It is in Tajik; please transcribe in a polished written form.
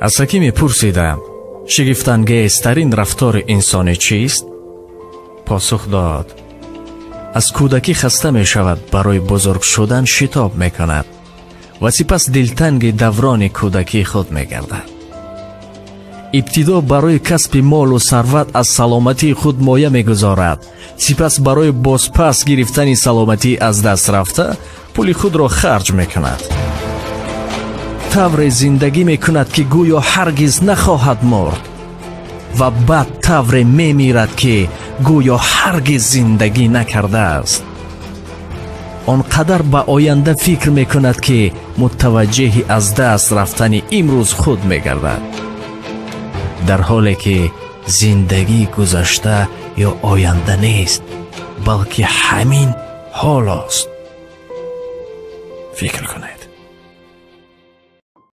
Аз ҳакиме пурсидам, шигифтангезтарин рафтори инсонӣ чист? Посух дод: аз кӯдакӣ хаста мешавад, барои бузург шудан шитоб мекунад ва сипас дилтанги даврони кӯдакии худ мегардад. Ибтидо барои касби молу сарват аз саломатии худ моя мегузорад, сипас барои бозпас гирифтани саломатӣ аз даст рафта пули худро харҷ мекунад. Тавре зиндагӣ мекунад, ки гӯё ҳаргиз нахоҳад мурд, ва баъд тавре мемирад, ки гӯё ҳаргиз зиндагӣ накардааст. Он қадар ба оянда фикр мекунад, ки мутаваҷҷеҳи аз даст рафтани имрӯз худ мегардад, дар ҳоле ки зиндагӣ гузашта ё оянда нест, балки ҳамин ҳолост. Фикр кунед.